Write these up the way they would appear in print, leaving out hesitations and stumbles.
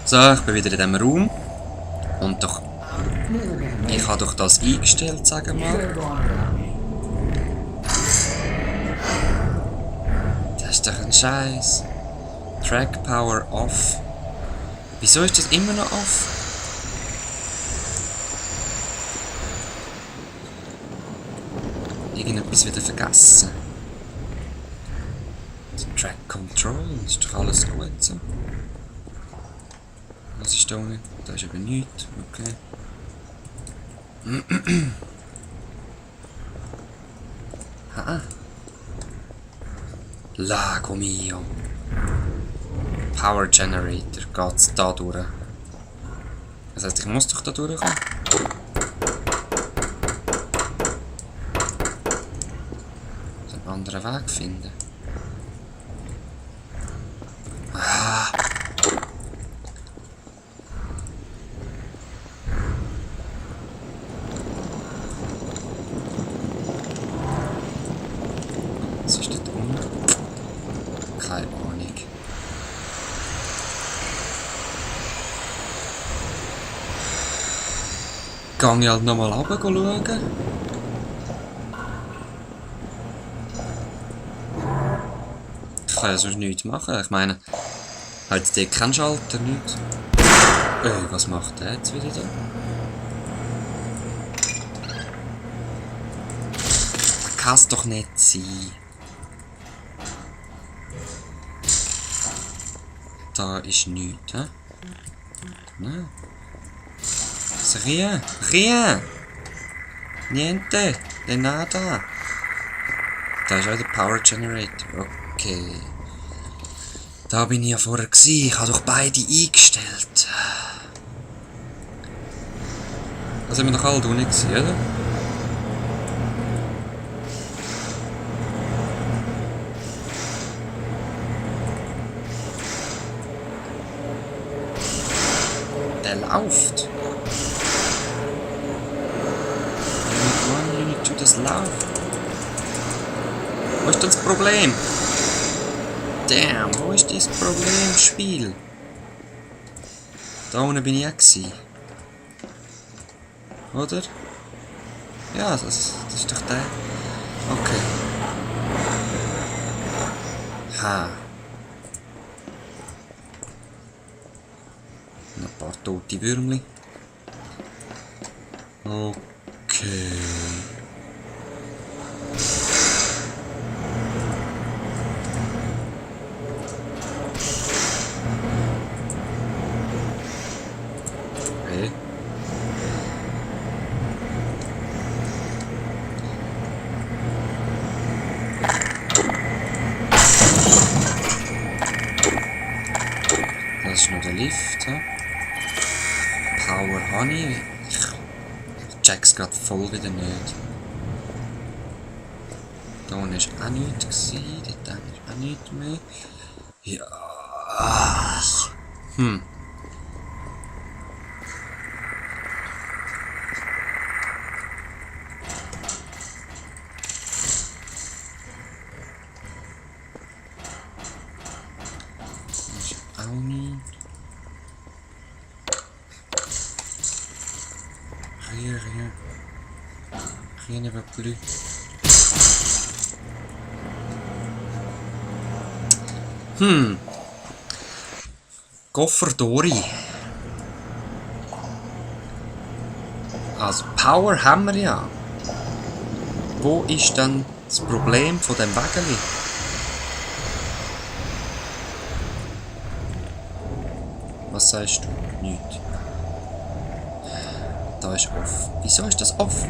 So, ich bin wieder in diesem Raum. Und doch... Ich habe doch das eingestellt, sagen wir mal. Das ist doch ein Scheiß. Track Power off. Wieso ist das immer noch off? Irgendetwas wieder vergessen. Track Control, ist doch alles gut so. Was ist da unten? Da ist eben nichts. Okay. Ah. Lago mio. Power Generator. Geht's da durch? Das heisst, ich muss doch da durchkommen. Einen anderen Weg finden. Ah. Was ist dort unten? Keine Ahnung. Gang ich halt nochmal runter schauen. Ich kann ja sonst nichts machen. Ich meine, hat der keinen Schalter, nichts. Was macht der jetzt wieder da? Das kann es doch nicht sein. Da ist nichts, hä? Nein. Rien, rien. Niente, de nada. Da ist auch der Power Generator. Okay. Da bin ich ja vorher gewesen. Ich habe doch beide eingestellt. Das haben wir doch alle unten gewesen, oder? Der läuft. Unit 2, das läuft. Wo ist das Problem? Damn, wo ist das Problem, Spiel? Da unten bin ich auch gewesen. Oder? Ja, das ist doch der. Okay. Ha. Noch ein paar tote Würmli. Okay. Okay. Das ist noch der Lift. He? Power Honey. Ich check's grad voll wieder nicht. Da unten war auch nichts. Dort ist auch nichts mehr. Ja. Ist auch nicht. Rien ne va plus. Koffer Dori. Also Power haben wir ja. Wo ist dann das Problem von dem Wägeli? Was sagst du? Nichts. Da ist off. Wieso ist das off?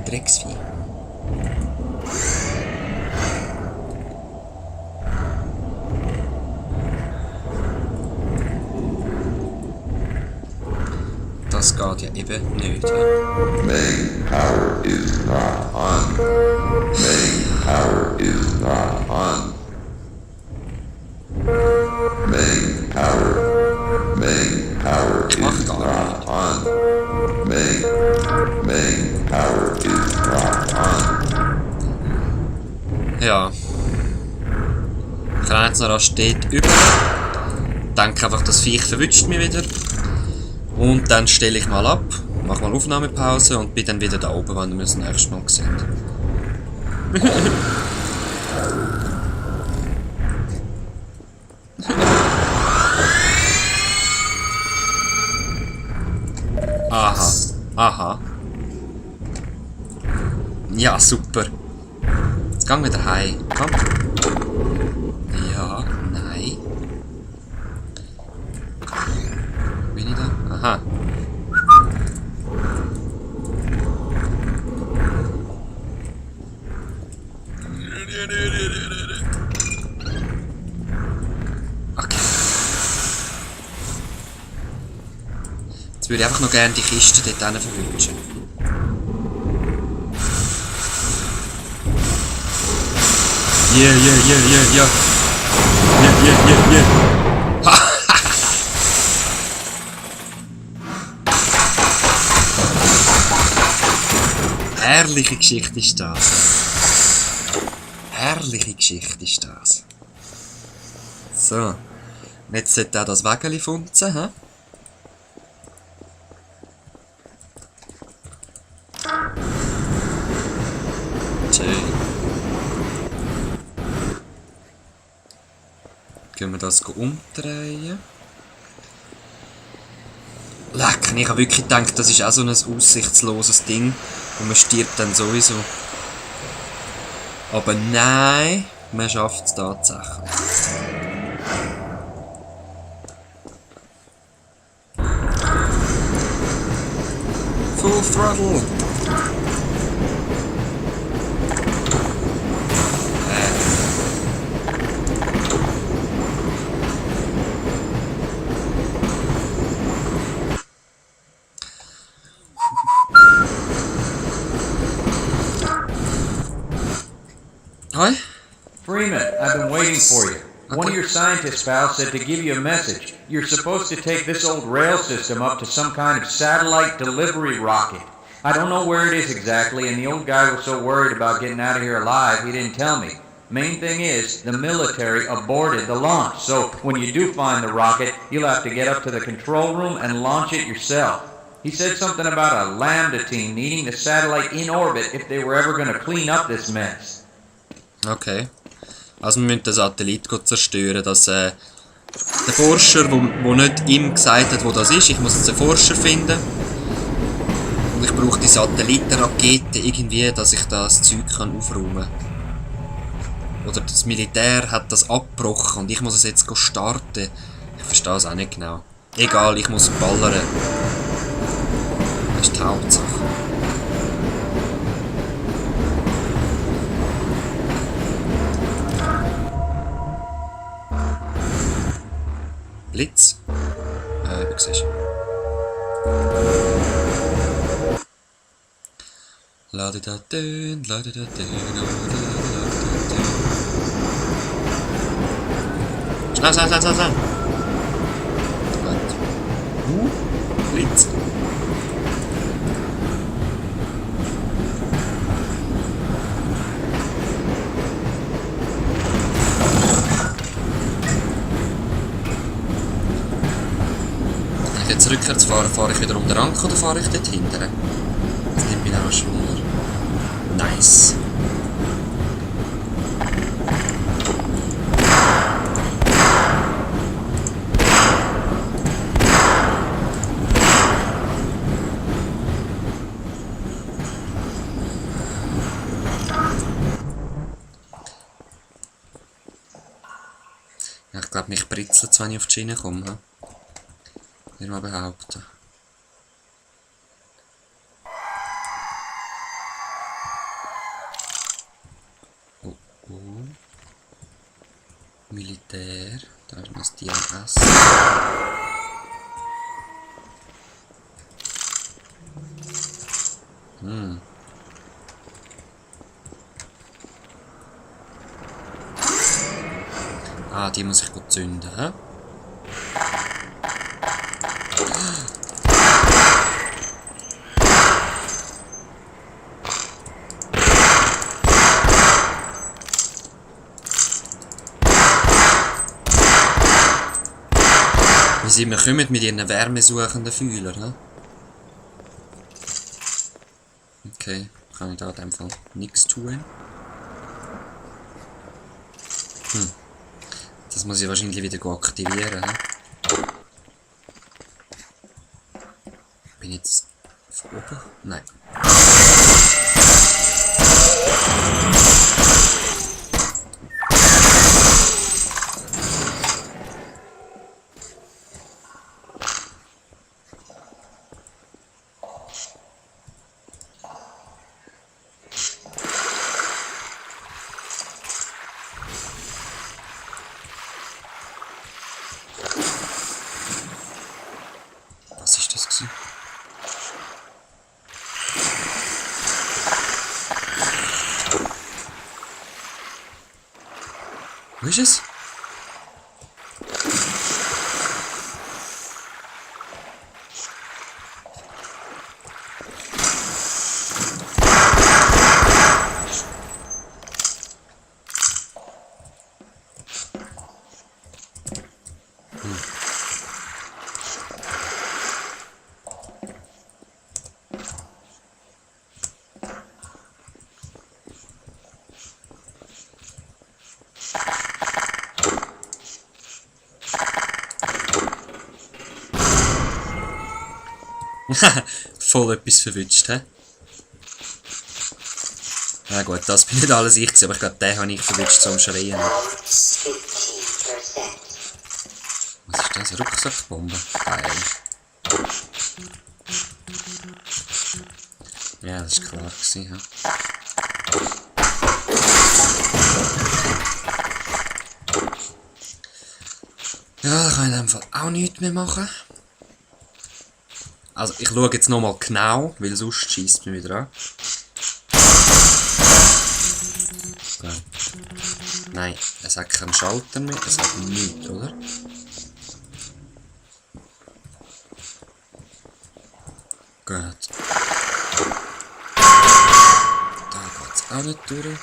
Drecksvieh. Das geht ja eben nicht. Main power is not on. Main power is not on. Main power is not on. Main power is not on. Ja. Ich renne jetzt noch rasch dort über. Denke einfach, das Viech verwünscht mich wieder. Und dann stelle ich mal ab, mache mal Aufnahmepause und bin dann wieder da oben, wenn wir das nächste Mal sehen. Aha. Aha. Ja, super. Jetzt gehen wir wieder heim. Komm. Ja, nein. Bin ich da? Aha. Okay. Jetzt würde ich einfach noch gerne die Kiste dort hinten verwünschen. Yeah. Herrliche Geschichte ist das. Herrliche Geschichte ist das. So. Jetzt sollte auch das Wägeli funzen, hä? Schön. Können wir das umdrehen? Leck, ich habe wirklich gedacht, das ist auch so ein aussichtsloses Ding und man stirbt dann sowieso. Aber nein, man schafft es tatsächlich. Full Throttle! Hi? Freeman, I've been waiting for you. One of your scientists, pal, said to give you a message. You're supposed to take this old rail system up to some kind of satellite delivery rocket. I don't know where it is exactly, and the old guy was so worried about getting out of here alive, he didn't tell me. Main thing is, the military aborted the launch, so when you do find the rocket, you'll have to get up to the control room and launch it yourself. He said something about a Lambda team needing the satellite in orbit if they were ever going to clean up this mess. Okay. Also wir müssen den Satellit zerstören, dass der Forscher, wo nicht ihm gesagt hat, wo das ist, ich muss jetzt den Forscher finden. Und ich brauche die Satellitenrakete irgendwie, dass ich das Zeug aufräumen kann. Oder das Militär hat das abgebrochen und ich muss es jetzt starten. Ich verstehe es auch nicht genau. Egal, ich muss ballern. Das ist die Hauptsache. Blitz. Wie siehst du? Lade da dün, lade da dün, Schnell. Gut. Blitz. Wenn ich jetzt rückwärts fahre, fahre ich wieder um den Rank oder fahre ich dort hinten? Das nimmt mich auch schon Wunder. Nice. Ja, ich glaube, mich britzelt es, wenn ich auf die Schiene komme. Würde ich mal behaupten. Militär, da ist noch das DMS. Ah, die muss ich gut zünden, hä? sie immer kommen mit ihren wärmesuchenden Fühlern, hä? Okay, kann ich da in dem Fall nichts tun. Das muss ich wahrscheinlich wieder aktivieren, hä? Bin ich jetzt von oben? Nein. Was ist das gewesen? Wo ist es? Voll etwas verwünscht, hä? Na gut, das bin nicht alles ich gewesen, aber ich glaube, den habe ich verwünscht zum Schreien. Was ist das? Eine Rucksackbombe? Geil. Ja, das war klar gewesen, hä? Ja, da kann ich in dem Fall auch nichts mehr machen. Also, ich schaue jetzt nochmal genau, weil sonst schießt mich wieder an. Okay. Nein, es hat keinen Schalter mehr, es hat nichts, oder? Gut. Da geht es auch nicht durch.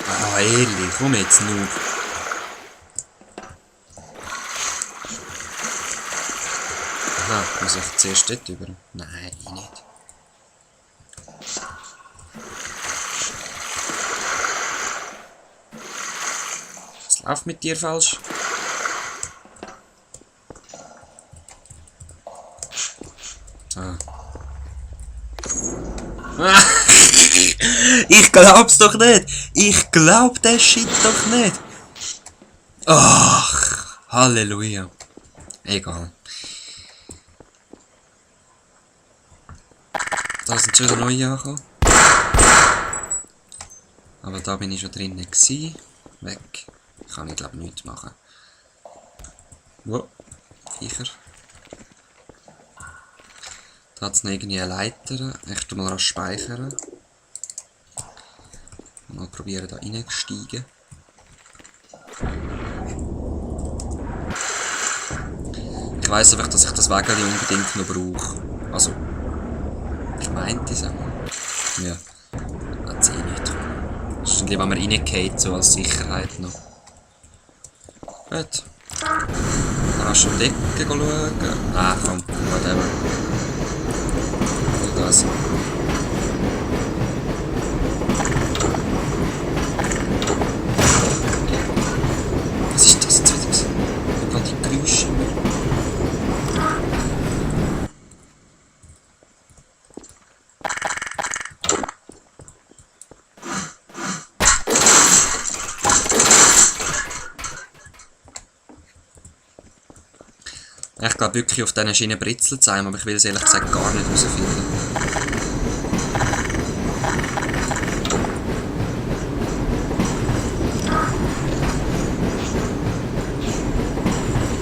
Ah, ehrlich, komm jetzt nur. Aha, muss ich zuerst dort über? Nein, ich nicht. Was läuft mit dir falsch? So. Ich glaub's doch nicht! Ich glaub den Shit doch nicht! Ach, Halleluja. Egal. Da sind schon wieder neue angekommen. Aber da bin ich schon drinnen gewesen. Weg. Kann ich glaube nichts machen. Wo? Viecher. Da hat es noch irgendwie eine Leiter. Ich tu mal rasch speichern. Mal probieren da reinzusteigen. Ich weiss einfach, dass ich das Wägeli unbedingt noch brauche. Also, ich meinte es auch. Ja, hat sie eh nicht. Das ist lieber, wenn man reingeht, so als Sicherheit noch. Gut. Dann hast du die Decke schauen. Ah, komm, whatever. Das. Was ist das jetzt wieder? Ich will die Geräusche immer. Ich glaube wirklich auf diesen Schienen britzelt es einem, aber ich will es ehrlich gesagt gar nicht herausfinden.